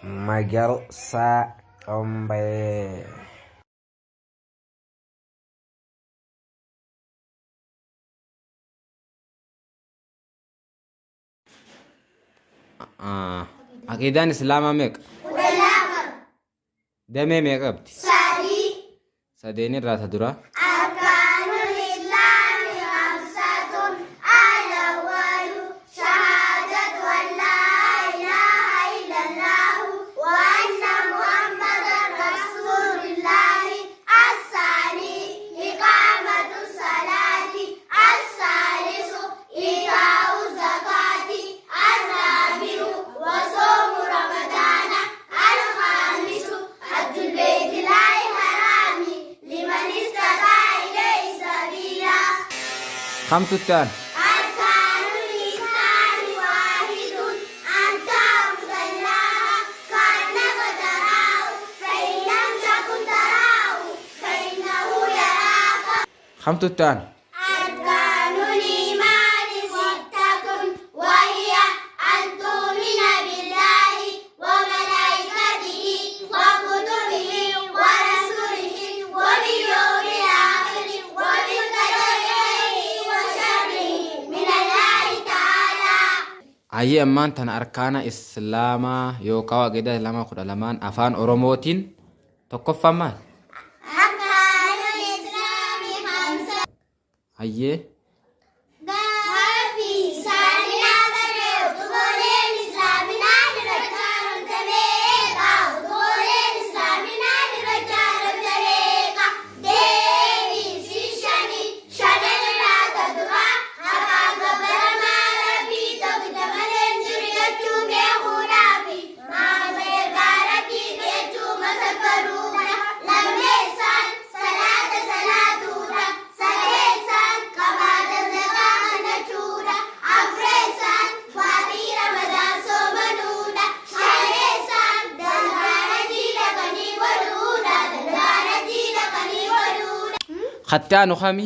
Magarsaa Combee. Aqiidaan Islaamaa meeqa? 12. Damee meeqa qabdi? 3. Sadeen irraa ta duraa. Arkaanul Islaami khamsatun al-awwalu shahaadatu an laa ilaaha illallahu wa anna Muhammadan rasuulullahi as-saani iqaamatu salaati as-saalisu iitaa'u zakaati ar-raabi'u wa soomu ramadaana al-khaamisu hajjul beeytillaahi haraami liman istataa ilayhi sabiila. Kamtu itti aana? Arkaanul islaami waahidun an ta'budallaha ka'annaka taraahu fa'in lam takun taraahu fa'innahu yaraaka. Kamtu itti aana? Arkaanul iimaani sittatun wahiya an tu'mina billaahi wa malaa'ikatihi wa kutubihi wa rasulihi wa bil yawmil aakhiri wa bil qadari khayrihi wa sharrihi minallaahi ta'aalaa. Hayyee ammaan tana arkaana islaamaa yookaan aqiidaa islaamaa 12n afaan oromootiin tokkoffaan maal? Arkaanul islaami khamsa. Hayyee. Gaaffii Islaaminaa barree utubooleen Islaaminaa irra ijaaramte meeqa? Utubooleen Islaaminaa irra ijaaramte meeqa? Deebii si shani shanan irraa ta duraa haqaan gabbaramaa Rabbii tokkicha malee hin jiru jechuu beekuudhaafi Muhammad ergaa Rabbiiti jechuu masakkaruudha. Lammeessaan salaata salaatuudha. Sadeessaan qabaata zakaa kennachuudha. Afreessaan baatii Ramadaan soomanuudha. Shaneessaan dantaan hajii dhaqanii godhuudha. Dantaan hajii dhaqanii godhuudha. Katti aanu kami?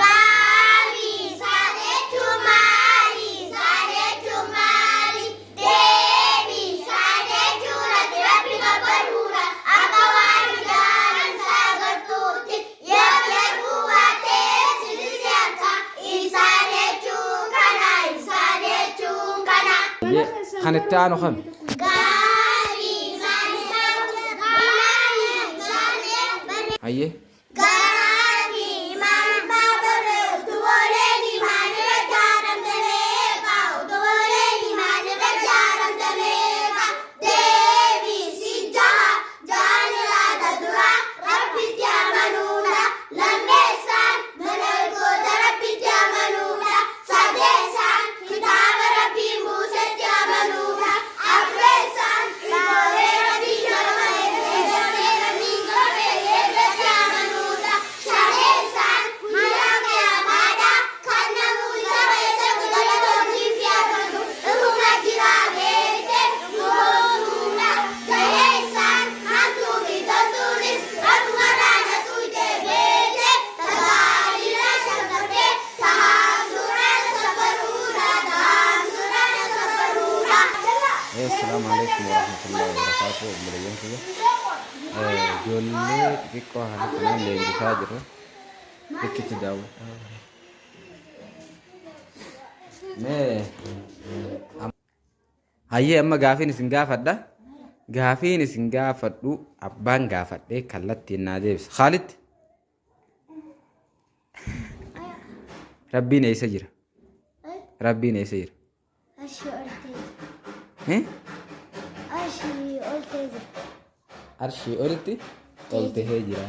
Gaaffii Isaan jechuun maali? Isaan jechuun maali? Deebii Isaan jechuun ati Rabbi gabbaruudha. Akka waan ijaan isaa agartuutti. Yoo ati arguu baatte sirri si arka. Isaan jechuun kana. Isaan jechuun kana. Kan itti aanu kami? Gaaffii Isaan jechuun maali? Isaan jechuun Hayyee. Gaaffii Maalummaa barree utubooleen imaanirra ijaaramte meeqa? Utubooleen imaanirra ijaaramte meeqa? Deebii si jaha jahan irraa ta duraa Rabbitti amanuudha. Lammeessaan malaayikoota Rabbitti amanuudha. Sadeessaan kitaaba Rabbiin buusetti amanuudha. Afreessaan ilmoolee Rabbiin tolfame Rabbiin tolfame amanuudha. Shaneessaan guyyaa qiyaamaadha kan namuu isa keessatti galata ofiif yaadatu dhuguma jira beekte dhugoomsuudha. Jaheessaan hamtuu fi toltuunis Rabbumarraa na tuuyte beekte ta gaariirraa shakkartee ta hamtuurraa na sabbaruudha. Ta hamtuurraa na sabbaruudha. Assalaamu alaikum warahmatullahi wabarakatuh obboleeyyan kiyya ijoollee xixiqqoo haala kanaan leenjisaa jirra bakkitti daawwadhaa mee hayyee amma gaafiin isin gaafadha gaafiin isin gaafadhu abbaan gaafadhee kallattiin naa deebisa Khaalid Rabbiin eessa jira Rabbiin eessa jira Arshii ol ta'e jira. Eh? Arshii ol ta'e jira. Arshii olitti ol tahee jira.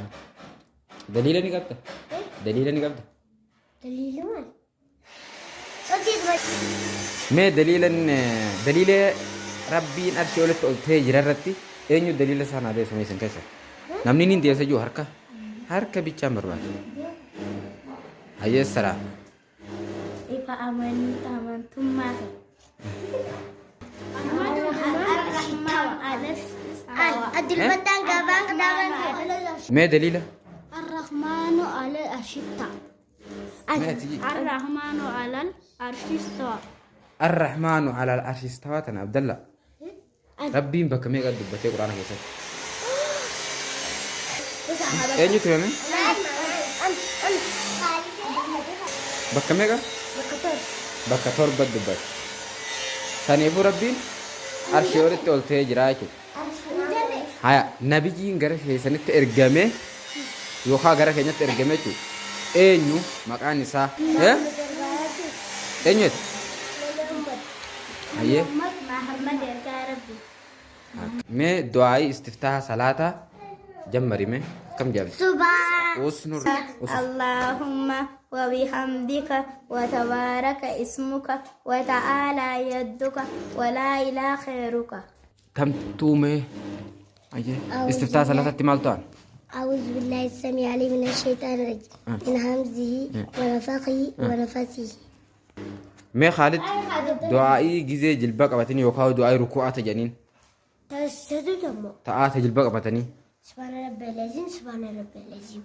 Daliila ni qabda? Eh? Daliila ni qabda? Daliila maali? Hojii dura. Mee daliilan daliila rabbiin arshii olitti ol tahee jira irratti eenyu daliila isaa naa deebisa mee isin keessa? Namni ni deebisa jiru harka harka bichaan barbaada. Hayyee saraa. Ifa amantummaa ta'e. Adilbattaan gabaan kitaabaan Mee daliila? Arrahmaanu alal arshitta. Mee ati Arrahmaanu alal arshi istawa. Arrahmaanu alal arshi istawa tana Abdalla. Rabbiin bakka meeqa dubbatee Quraana keessatti? Eenyutu hime? Bakka meeqa? Bakka torba dubbate. Saniifuu Rabbiin arshii olitti ol ta'ee jira jechuudha. Haya, nabiyyiin gara keessanitti ergame yookaan gara keenyatti ergame jechuudha. Eenyu maqaan isaa? Eh? Eenyu jette? Hayyee. Muhammad ergaa Rabbi. Mee du'aayii istiftaaha salaataa jammari mee akkam jedhamti? Subhaan Us nur us. Allahumma wa bihamdika wa tabaaraka ismuka wa ta'aalaa yadduka wa laa ilaa khayruka. Tamtuu mee hayyee istiftaaha salaataatti maal ta'an? أعوذ بالله السميع العليم من الشيطان الرجيم من همزه ونفخه ونفثه. Mee Khaalid du'aa'ii gizee jilba qabatanii yookaan du'aa'ii ruku'aa tajaniin تسدد ta'aa ta jilba qabatanii. سبحان ربي العظيم سبحان ربي العظيم.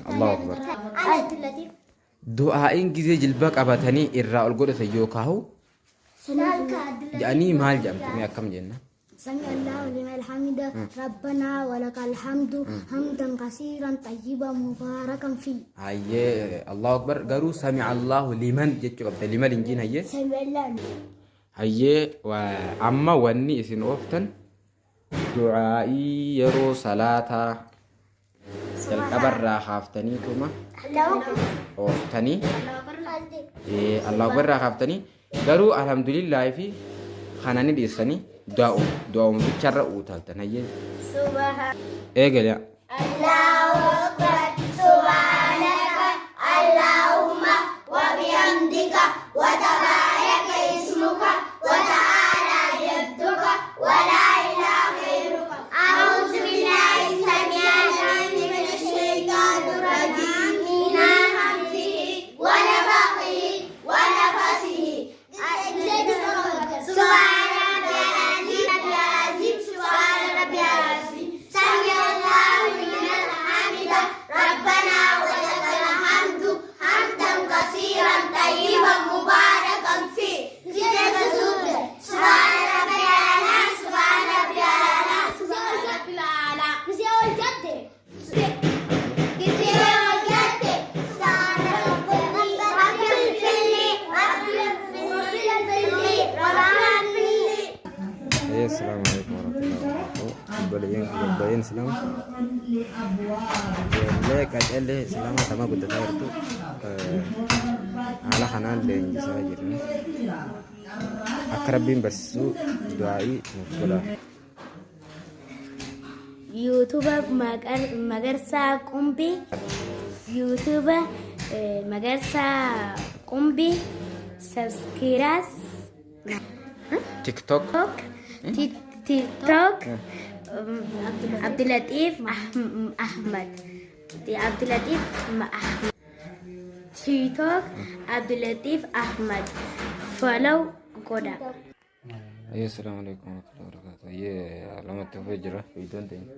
Allahu akbar. عبد اللطيف. Du'aa'iin gizee jilba qabatanii irraa ol godhatan yookaan jedhanii maal jedhamti mee akkam jenna? سمع الله لمن حمده ربنا ولك الحمد حمدا كثيرا طيبا مباركا فيه. Hayyee, Allahu akbar, garuu sami'a Allahu liman jechuu qabda, liman hin jiin hayyee. سمع الله. Hayyee, amma wanni isin ooftan du'aa'ii yeroo salaataa jalqabarraa kaaftaniituma ooftanii Allahu akbarraa kaaftanii garuu alhamdulillaahi fi kana ni dhiyeessanii du'aa'uma bicharra uutaaltan hayyee. Subhaan. Eegale. Allahu akbar. Subhanaka Allahumma wa bihamdika wa tabaraka ismuka wa ta'ala jadduka wa la ilaha ghayruka. A'udhu billahi samii'il aliim minash shaytaanir rajiim. Min hamzihi wa nafthihi wa nafthihi. Subhana rabbiyal azim, rabbiyal azim, subhana rabbiyal azim. Sami'a Allahu liman hamida. Rabbana wa lakal hamdu hamdan kasiran tayyiban mubarakan fi. Subhana rabbiyal a'la, subhana rabbiyal a'la, subhana rabbiyal a'la. Hayyee, assalaamu alaikum warahmatullahi wabarakatuh. Obboleeyyan obboleeyyan Islaamaa ijoollee qacellee Islaamaa tama guddataa jirtu haala kanaan leenjisaa jirra. Akka Rabbiin barsiisuu du'aa'ii nuuf godhaa. YouTube Magarsaa Qumbii, YouTube Magarsaa Qumbii, subscribe. TikTok. TikTok Abdulatif Ahmad, Abdulatif Ahmad, TikTok Abdulatif Ahmad, follow godha. Hayyee, assalaamu alaikum warahmatullahi wabarakatuh. Hayyee, lamatti fufee jira viidiyoon teenya.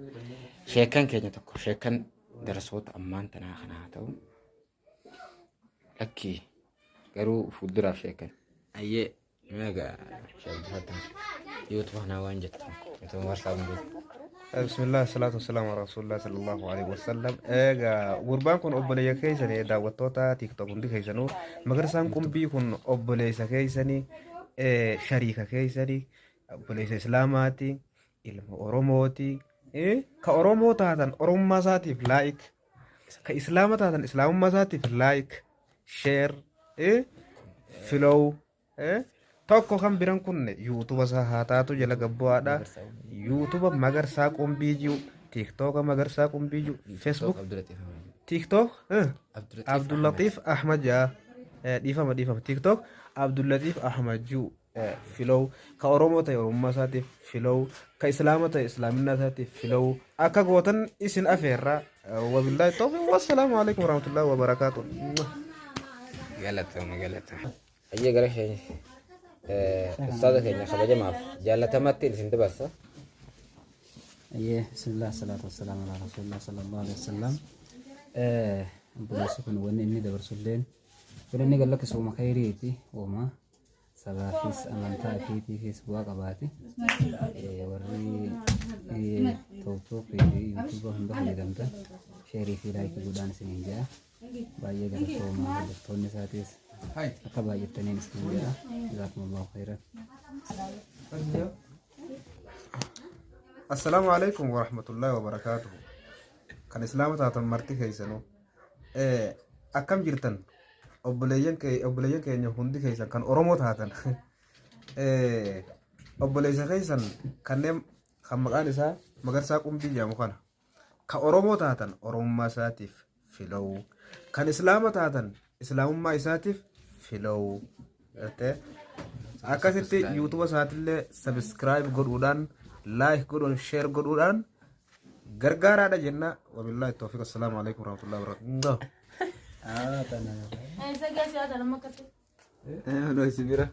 Sheekan keenya tokko sheekan darasoota ammaan tanaa kana haa ta'u. Lakkii garuu fuulduraaf sheekan. Hayyee, meeqa sheebbifatan YouTube kanaa waan jettu YouTube marsaa hundee. Bismillah, salaatu wasalaamu ala rasuulillah sallallahu alaihi wasallam. Egaa gurbaan kun obboleeyya keessanii, daawwattoota TikTok hundi keessanuu, Magarsaan Qumbii kun obboleessa keessanii, shariika keessanii, obboleessa Islaamaati, ilma Oromooti. Ka Oromoo taatan Oromummaa isaatiif like, ka Islaama taatan Islaamummaa isaatiif like, share, follow. Tokko kan biran kun YouTube isaa haa taatu jala gabbu'aadha. YouTube Magarsaa Qumbii jiru, TikTok Magarsaa Qumbii jiru, Facebook, TikTok Abdullatiif Ahmad jaa, dhiifama dhiifama, TikTok Abdullatiif Ahmad jiru follow, ka Oromoo ta'e Oromummaa isaatiif follow, ka Islaama ta'e Islaaminaa isaatiif follow akka gootan isin afeerra. Wabillaahi tawfiiq, wassalaamu alaikum warahmatullahi wabarakaatuh. Galatoomi, galatoomi. Hayyee, gara keenya ustaaza keenya kabajamaaf jaallatamatti isin dabarsa. Ayyee, bismillah, salaatu wassalamu ala rasulillah sallallahu alaihi wasallam. Obboleessi kun wanni inni dabarsulleen wanni inni gallakkisu uuma khayriiti, uuma Sabaafis amantaa ofiitiifis bu'aa qabaati. Warri TikTok fi YouTube hunda fayyadamtan share fi like godhaan isiniin jedha. Baay'ee galatoomaa, hordoftoonni isaatis akka baay'attaniin isiniin jedha. Jazaakumullahu khairan. Assalaamu alaikum warahmatullaahi wabarakaatuhu. Kan Islaama taatan marti keessanuu. Akkam jirtan, obboleeyyan obboleeyyan keenya hundi keessan kan Oromoo taatan? Obboleessa keessan kanneen kan maqaan isaa Magarsaa Qumbii jedhamu kana, kan Oromoo taatan Oromummaa isaatiif fila'uu, kan Islaama taatan Islaamummaa isaatiif fila'uu. Gartee akkasitti YouTube isaatillee subscribe godhuudhaan, like godhuun, share godhuudhaan gargaaraadha jenna. Wabillaahi tawfiiq. Assalaamu alaikum warahmatullahi wabarakatuh. Ah, tana. Isa gaasi haa ta'an amma akkatti. Eh, no, si bira.